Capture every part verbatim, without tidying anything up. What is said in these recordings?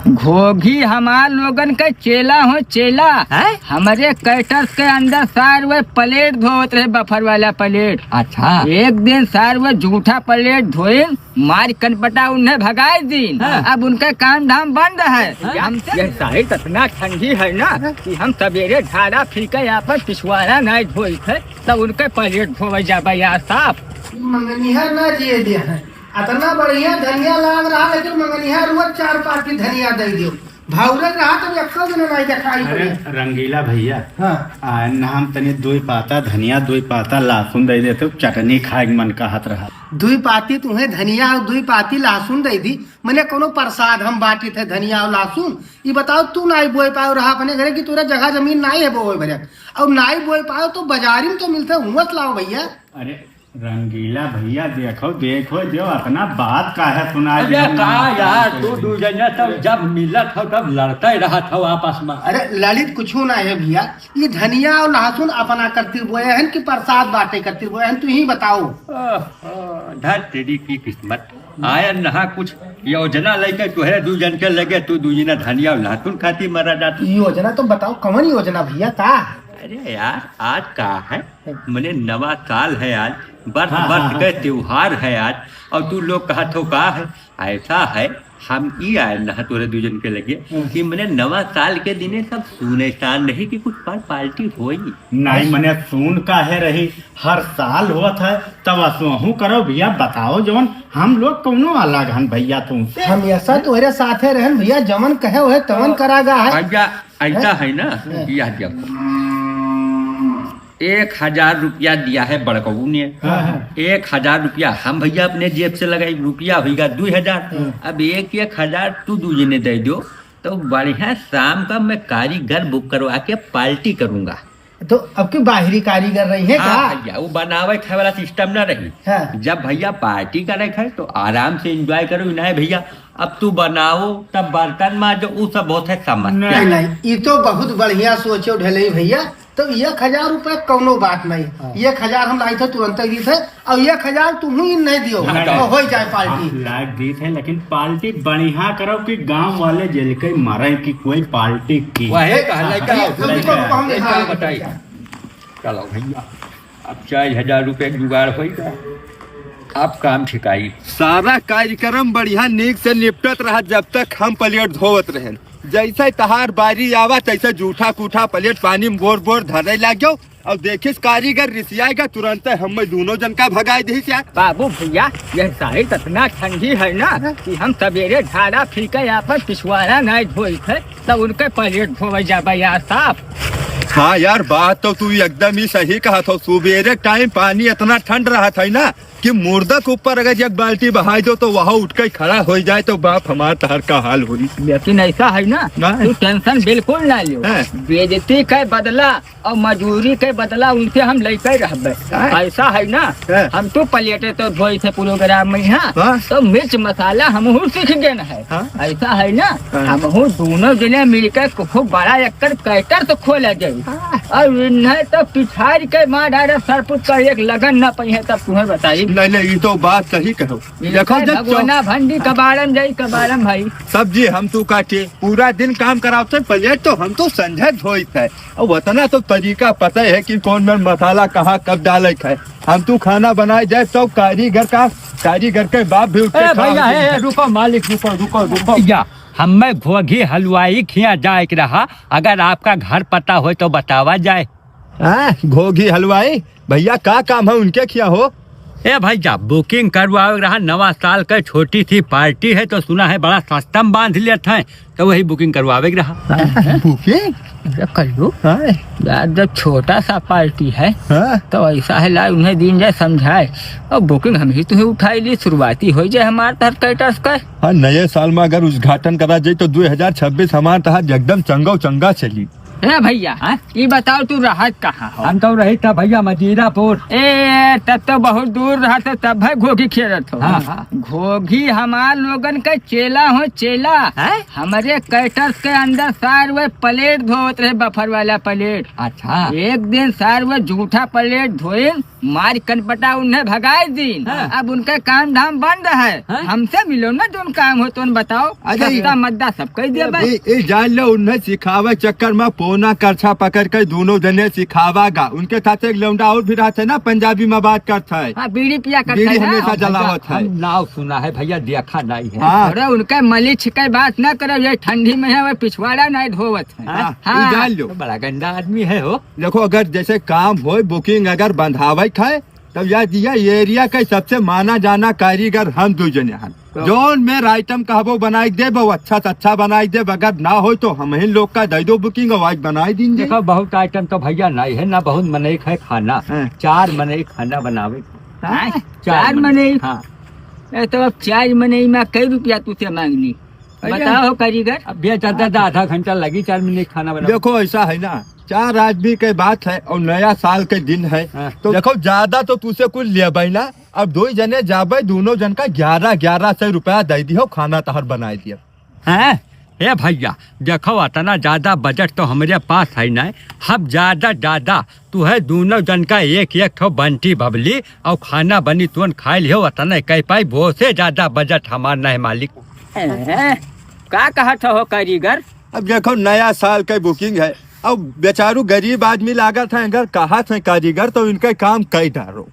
घोघी हमार लोगन के चेला हो, चेला। हैं? हमरे कैटर्स के अंदर सार वे प्लेट धोवत रहे, बफर वाला प्लेट। अच्छा। एक दिन सार वे जूठा प्लेट धोइन, मार कनपटा उन्हें भगाए दीन। हाँ। अब उनके काम धाम बंद है। हाँ। हमसे ये साइड इतना ठंडी है ना कि हम सवेरे झाड़ा फिर के आपन पिछवाड़ा नहीं धोई थे, तब उनके प्लेट धोवे जाबे यार साफ। मंगनिया ना जिए दे है। अतना बढ़िया धनिया लाग रहा, लेकिन मंगनिया रोज चार पाती धनिया दे दियो। भौरे रहा तो एक्को दिन नहीं देखाई अरे पड़े। रंगीला भैया, हाँ। आ, ना हम तनी दुई पाता धनिया, दुई पाता लहसुन दे देते, चटनी खाए के मन कहत रहा। दुई पाती तुम्हें धनिया और दुई पाती लहसुन दे दी, मने कोनो प्रसाद हम बांटी थे धनिया और लहसुन। ये बताओ, तू नाई बोए पाओ रहा अपने घरे कि तोरा जगह जमीन नाई है बोए भरे, और नाई बोए पाओ तो बाजारी में तो मिलते हुआ लाओ भैया। अरे रंगीला भैया, देखो, देखो, जो अपना बात काहे सुना अरे दिया का ना? यार, तू दू जना तब जब मिलत हो, तब लड़ते रहत हो आपस में। अरे ललित, कुछ ना है भैया, ये धनिया और लहसुन अपना करती बोए हैं कि प्रसाद बांटे करती बोए हैं, तू ही बताओ। ओह, ओह, धर तेरी की किस्मत। आया नहा कुछ योजना लेके तोहरे दू जन के लगे, तू दू जना धनिया और लहसुन खाती मरा जात। योजना तो बताओ, कौन योजना भैया, का? अरे यार, आज का है? मने नवा साल है आज, बर्थ हाँ, बर्थ हाँ, के हाँ। त्योहार है आज, और तू लोग कहत हो का है? ऐसा है, हम ई आए ना तोरे दू जन के लगे हाँ। कि मने नवा साल के दिने सब सुने शान रही कि कुछ पर पार्टी होई। नहीं, मने सुन का है रही, हर साल होत है, तब असोहू करो भैया, बताओ जवन हम लोग कौनो अलग हन भैया तुमसे। हम ऐसा तोहरे साथे रहन भैया, जवन कहे वहे तवन तो करागा है। भैया, ऐसा हैं? है ना, हैं? यह देखो, एक हजार रुपया दिया है बड़कऊ ने, हाँ, हाँ। एक हजार रुपया हम भैया अपने जेब से लगाई, रुपया होइगा दुई हजार। हाँ। अब एक एक हजार तू दू जने दे दो, तो बढ़िया शाम का मैं कारीगर बुक करवा के पार्टी करूंगा। तो अब की बाहरी कारीगर रही है हाँ का? भैया, वो बनावे खाए वाला सिस्टम ना रही। हाँ। जब भैया पार्टी करे खाए तो आराम से एंजॉय करो, नहीं भैया, अब तू बनाओ, तब बर्तन मांजो, उ सब बहुत है समस्या। नहीं, नहीं, ई तो बहुत बढ़िया सोचे उठेले भैया। तो एक हजार रुपया कौनो बात नहीं, हाँ। एक हजार हम लाई थे तुरंत ही दी थे, और एक हजार तुम ही नहीं दियो, नहीं, तो नहीं। हो जाए पार्टी। हाँ, लाग दी थे, लेकिन पार्टी बढ़िया करो कि गांव वाले जेल के मरे कि कोई पार्टी की। वही कहले हाँ, का, हाँ, रुको, रुको, हम एक बात बताई। चलो भैया, अब चार हजार रुपये के जुगाड़ होई का? अब काम ठिकाई। सारा कार्यक्रम बढ़िया नीक से निपटत रहा, जब तक हम प्लेट धोवत रहन। जैसे तहार बारी आवा, तैसे जूठा कूठा प्लेट पानी में बोर बोर धरे लाग जाओ। और देखिस कारीगर रिसियाएगा, तुरंत हम दोनों जन का भगाई दीस यार। बाबू भैया, यह साइड इतना ठंडी है ना कि हम सवेरे झाड़ा फिर के आपन पिछवाड़ा नहीं धोई थे। तब उनके प्लेट धोवे जाबे यार साफ। हाँ यार, बात तो तू एकदम ही सही कहत हो। सुबेरे टाइम पानी इतना ठंड रहत है ना कि मुर्दा के ऊपर अगर एक बाल्टी बहाई दो तो वहाँ उठ के खड़ा हो जाए तो बाप हमार तहर का हाल होई। लेकिन ऐसा है ना, ना। तू टेंशन बिल्कुल ना लियो। हाँ। बेइज्जती के बदला और मजूरी के बदला उनसे हम लेके रहबे। हाँ। ऐसा है ना, हाँ। हम तो प्लेटे तो धोई थे प्रोग्राम में, हाँ, हाँ। तो मिर्च मसाला हमहू सीख गए हैं। हाँ। ऐसा है ना, हाँ। हमहू दोनों जने मिलकर खूब बड़ा एकर कैटर तो खोला जाए। हाँ। और इन्हें तो पिछाड़ के मार डाले, सरपुत का एक लगन ना पई है, तब तुम्हें बताई। नहीं, नहीं, ये तो बात सही कहो। देखो, जब चौ- भगोना भंडी कबाड़म जाई, कबाड़म भाई। सब्जी हम तू काटे, पूरा दिन काम करावते, प्लेट तो हम तो संझे धोई थे। अब उतना तो तरीका पता है कि कौन में मसाला कहाँ कब डाले के है। हम तू खाना बनाए जाए तो कारीगर का, कारीगर के बाप भी उठ के ए खा भैया, उठे। ए, ए, रुको मालिक, रुको, रुको, रुको। या, हमें घोघी हलवाई खिया जाए के रहा, अगर आपका घर पता हो तो बतावा जाए। हाँ, घोघी हलवाई, भैया का काम है उनके खिया हो? ए भैया, बुकिंग करवावे के रहा, नवा साल के छोटी सी पार्टी है तो सुना है बड़ा सस्ता में बांध लेत हैं, तो वही बुकिंग करवावे के रहा। बुकिंग? अरे कल्लू, हाँ। यार जब छोटा सा पार्टी है हाँ। तो ऐसा है ला उन्हें दिन जाए समझाए और बुकिंग हम ही तुम्हें उठाई ली, शुरुआती हो जाए हमार तहर कैटर्स का। हाँ, नए साल में अगर उद्घाटन करा जाए तो दो हज़ार छब्बीस हमार तहर एकदम चंगा चंगा चली। ए भइया, हाँ? ई बताओ, तू रहत कहाँ हो? हम तो रही था भइया, मजीरापुर। ए, तब तो बहुत दूर रहत हो, तब है घोघी खेलत हो। हाँ, हाँ। घोघी हमार लोगन के चेला हो, चेला। हैं? हमरे कैटर्स के अंदर सार वे प्लेट धोवत रहे, बफर वाला प्लेट। अच्छा। एक दिन सार वे जूठा प्लेट धोइन, मार कनपटा उन्हें भगाए दीन। हाँ। अब उनका काम धाम बंद है। हाँ। हमसे मिलो ना, जोन काम हो तोन बताओ। अच्छा, सस्ता मद्दा सब कह दिया बस। ई, ई जान लो, उन्हें सिखावे चक्कर में पोना करछा पकड़ के दोनों जने सिखावागा। उनके साथ एक लौंडा और भी रहते ना, पंजाबी में बात करता है। हाँ, बीड़ी पिया करता बीड़ी है ना। हमेशा हाँ, भैया, जलावत है। हम नाव सुना है भैया, देखा नहीं है। हाँ। अरे उनके मलिछ के बात ना करो, ये ठंडी में है, वो पिछवाड़ा नहीं धोवत है। हाँ, हाँ। ई जान लो। तो बड़ा गंदा आदमी है हो। देखो, अगर जैसे काम होय, booking अगर बंधावे के है, तब याद दिया, area के सबसे माना जाना कारीगर हम दू जने हन। तो जौन मेर item कहबो बनाई देब, वो अच्छा से अच्छा बनाई देब। अगर ना होय तो हमही लोग का दे दो booking, और आज बनाई दीन जी। देखो, बहुत item तो भैया नहीं है, ना बहुत मनई खाए खाना। हाँ। चार मनई खाना बनावे। हाँ? चार चार मनई? मनई? हाँ। ए, तो अब चार मनई में कई रुपया तुझसे मांगनी? अरे। बताओ कारीगर। अब भैया, ज्यादा, ज्यादा आधा घंटा लगी, चार मनई खाना बनावे। देखो, ऐसा है ना, चार आदमी के बात है और नया साल के दिन है, हाँ। तो देखो, ज्यादा तो तुझसे कुछ लेबै ना। अब दो ही जने जाबै, दोनों जन का ग्यारह, ग्यारह सौ रुपया दे दियो, खाना तहर बनाए दिया। हैं? ए भैया, देखो, अतना ज्यादा budget तो हमरे पास है ना। हम ज्यादा, ज्यादा तू है दोनों जन का एक, एक ठो बंटी बबली और खाना बनी, तुन खाए लियो, अतना कह पाई, वो से ज्यादा budget हमार नहीं मालिक। हैं? का कहत हो कारीगर? अब देखो, नया साल के booking है, अब बेचारू गरीब आदमी लागत है, अगर कहत है कारीगर तो इनके काम कई डारो।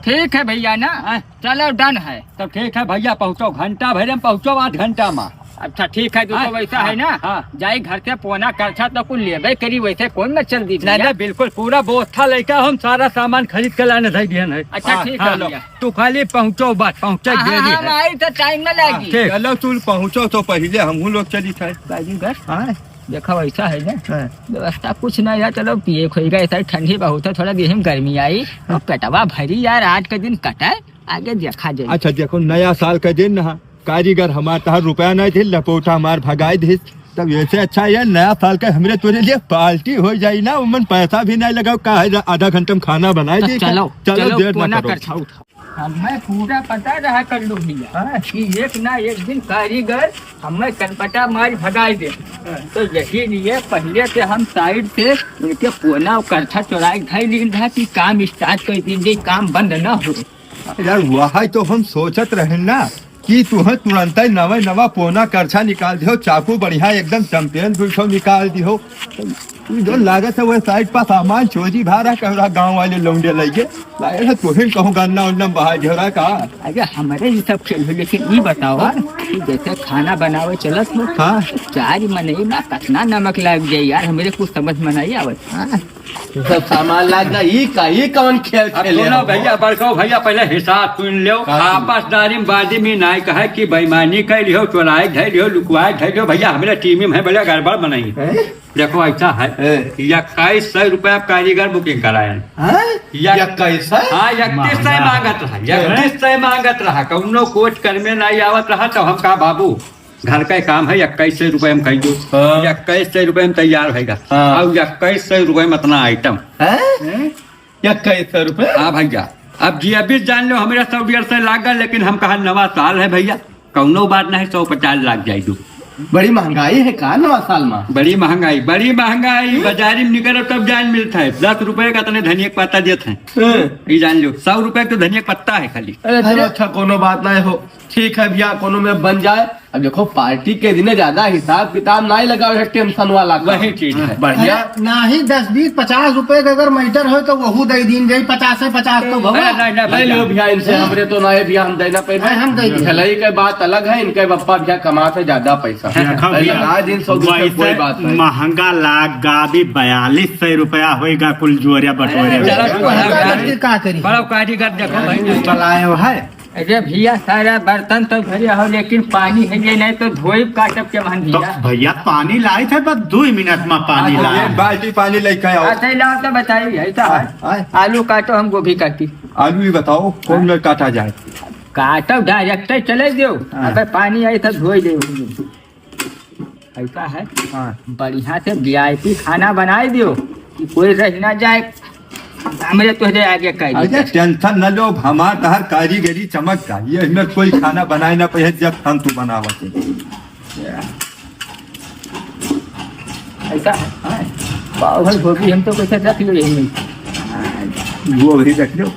ठीक है भैया ना, हाँ। चलो done है। तो ठीक है भैया, पहुँचो, घंटा भर में पहुँचो, आध घंटा में। अच्छा ठीक है, तो, हाँ, तो वैसा हाँ, है ना, हाँ। जाई घर से पोना करछा तो कुल लेबे करी, वैसे कौन में चल दी नहीं, भैया? नहीं, बिल्कुल पूरा व्यवस्था लेके हम सारा सामान खरीद के लाने धई दिहन है। अच्छा हाँ, ठीक है हाँ, भैया। तू खाली पहुँचो, बस पहुँचे हाँ, देरी हाँ, हम है। आई तो time ना हाँ, लागी। ठीक। चलो तू पहुँचो तो पहले हमहू लोग चली थे। कारीगर? हाँ। देखो, ऐसा है ना, हाँ। व्यवस्था कुछ ना यार, चलो पिए खोएगा, ऐसा ही ठंडी बहुत है, थोड़ा देह में गर्मी आई, और पेटवा भरी यार, आज के दिन कटे, आगे देखा जाए। अच्छा, देखो, नया साल के दिन ना, कारीगर हमार तहर रुपया नहीं दे, लपोटा हमार भगाई दे, तब ऐसे अच्छा है यार, नया साल के हमरे तोरे लिए party हो जाई ना, उमन पैसा भी नहीं लगाओ, का है, आधा घंटा में खाना बनाई तो दे, चलो, चलो, चलो, देर ना कोना करो। करछा उठाओ। हमें पूरा पता रहा कल्लू भैया हाँ। कि एक ना एक दिन कारीगर हमें कनपटा मार भगाई दे। तो यही लिए पहले से हम side से उनके पोना और करछा चोराई धई लीन रहा कि काम start कर दीन जाई, काम बंद ना हो। यार, वही तो हम सोचत रहे ना कि तुहें तुरंत ही नवा नवा पोना करछा निकाल दियो, चाकू बढ़िया एकदम champion दुई ठो निकाल दियो। ई जो लागत है, वह side पर सामान चोरी भा रहा, कहरा गाँव वाले लौंडे लइके लागे है, तोहिन कहूँ गन्ना उन्ना बहा घेरा का। अरे, हमरे ई सब खेल हो, लेकिन ई बताओ हाँ? कि जैसे खाना बनावे चलत हो, हाँ। चार मनई में कितना नमक लाग जाए यार, हमरे कुछ समझ में नहीं आवत। हाँ। सब सामान लाग ना, ई का, ई कौन खेल अब खेले सुनो हो? भैया, बड़को भैया, पहले हिसाब सुन लो। का सुन? आपसदारी में बादी में नाय कहे कि बेईमानी कर लियो, चोराई धर लियो, लुकवाई धर लियो। भैया, हमरे team में है, बड़ा गड़बड़ बनाई। हैं? देखो, ऐसा है, ए। इक्कीस सौ रुपया कारीगर booking करायन। हैं? या-, इक्कीस सौ? हाँ, इकतीस सौ महंगा। मांगत रहा, हैं? इकतीस सौ मांगत रहा। कौनो कोच कर में नहीं आवत रहा, तो हम कहा, "बाबू, घर का काम है, इक्कीस सौ रुपये में कह दो।" हाँ। इक्कीस सौ रुपये में तैयार होगा। हाँ। और इक्कीस सौ रुपये में इतना item। हैं? हैं? इक्कीस सौ रुपये? हाँ भैया, अब जी अभी जान लो, हमारा सौ डेढ़ सौ लाग गया, लेकिन हम कहा, "नवा साल है भैया।" कौनो बात नहीं, सौ पचास लाग जाए दू। बड़ी महंगाई है का नवा साल में? बड़ी महंगाई, बड़ी महंगाई। हम्म। बाजारी में निकलो तब जान मिलता है, दस रुपए का तने धनिया के पत्ता देते हैं। हम्म। ये जान लो, सौ रुपए तो धनिया के पत्ता है खाली। अरे चलो अरे। अच्छा, कोनो बात नहीं हो, ठीक है भैया, कोनो में बन जाए। अब देखो, party के दिन ज्यादा हिसाब किताब नहीं लगाओ, है tension वाला काम। वही चीज है। बढ़िया। अरे, ना ही दस, बीस, पचास रुपए का अगर matter हो तो वहू दे दीन जाई, पचास है, पचास तो भवा। अरे, नहीं, नहीं, ले भैया। लो भैया इनसे, हाँ। हमरे तो ना है भैया, हम देना पे। हाँ, हम दे देंगे। झलई के बात अलग है, इनके बप्पा भैया कमात है ज्यादा पैसा। देखा अरे, भैया, लगा दिन सौ दो सौ, वैसे कोई बात नहीं। महंगा लाग गा भी बयालीस सौ रुपया होएगा कुल जोरिया बटोरे अरे, में। चलो, तो हम का करी? का करी? बड़ा कारीगर देखो भाई। चलाए हो है। अरे भैया, सारा बर्तन तो धरे हो, लेकिन पानी है ये नहीं तो धोइब काटब के मन तो भैया। भैया, पानी लाई थे, बस दो ही मिनट में पानी हाँ, तो लाई। एक बाल्टी पानी लेके आओ। अच्छा, लाओ तो बताइए, ऐसा है। हाँ, हाँ। आलू काटो, हम गोभी काटी। आलू ही बताओ, कौन में काटा जाए? काटो, direct ही चले दो। हाँ। अबे पानी आई तो धोई दे। ऐसा है। हाँ। बढ़िया से वीआईपी खाना बनाई दियो कि कोई रह ना जाए, हमरे तोहरे आगे कह अरे दियो। Tension न लो, हमार तहर कारीगरी चमक जाई, ये हमें कोई खाना बनाए ना पहे जब हम तू बनावत है। ऐसा है। हाँ। पाव भर गोभी हम तो कैसे रख लो यही में। गोभी रख लो,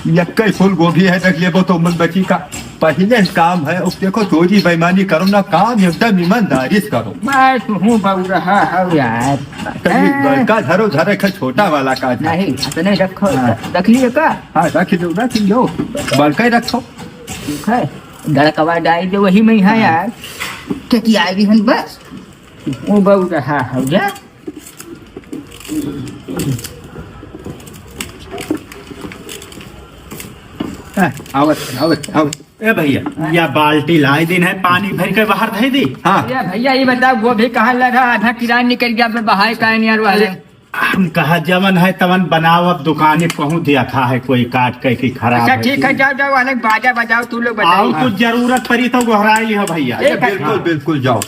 यक्कई फूल गोभी है, रख लेबो तो मन बची का। पहिले काम है, अब देखो चोरी बेईमानी करो ना, काम एकदम ईमानदारी से करो। मैं तो हूँ बउरहा हूँ यार। तनी हैं? बड़का धरो, धरे के छोटा वाला का था। नहीं, अपने रखो, हाँ। रख लिए का? हाँ, रख लो, रख लो, बड़का ही रखो। ठीक है, गड़कवा डाल दे वही में है हाँ। यार। क्या किया अभी हम बस? वो बउरहा हूँ जा। हाँ, आवत, आवत, आवत। ए भैया, या बाल्टी लाई दिन है, पानी भर के बाहर धई दी। हाँ। ए भैया, ये बताओ, गोभी कहाँ लगा? आधा किरान निकल गया, अब बहाए का नहीं यार वाले। अरे, हम कहा जवन है तवन बनाओ, अब दुकाने पहुँच दिया था है कोई काट के कि खराब अच्छा, है ठीक कि है, जाओ, जाओ, अलग बाजा बजाओ, तू लोग बताओ। आओ, कुछ जरूरत पड़ी तो गोहराई लिहो भैया। ठीक है। बिल्कुल, बिल्कुल, जाओ।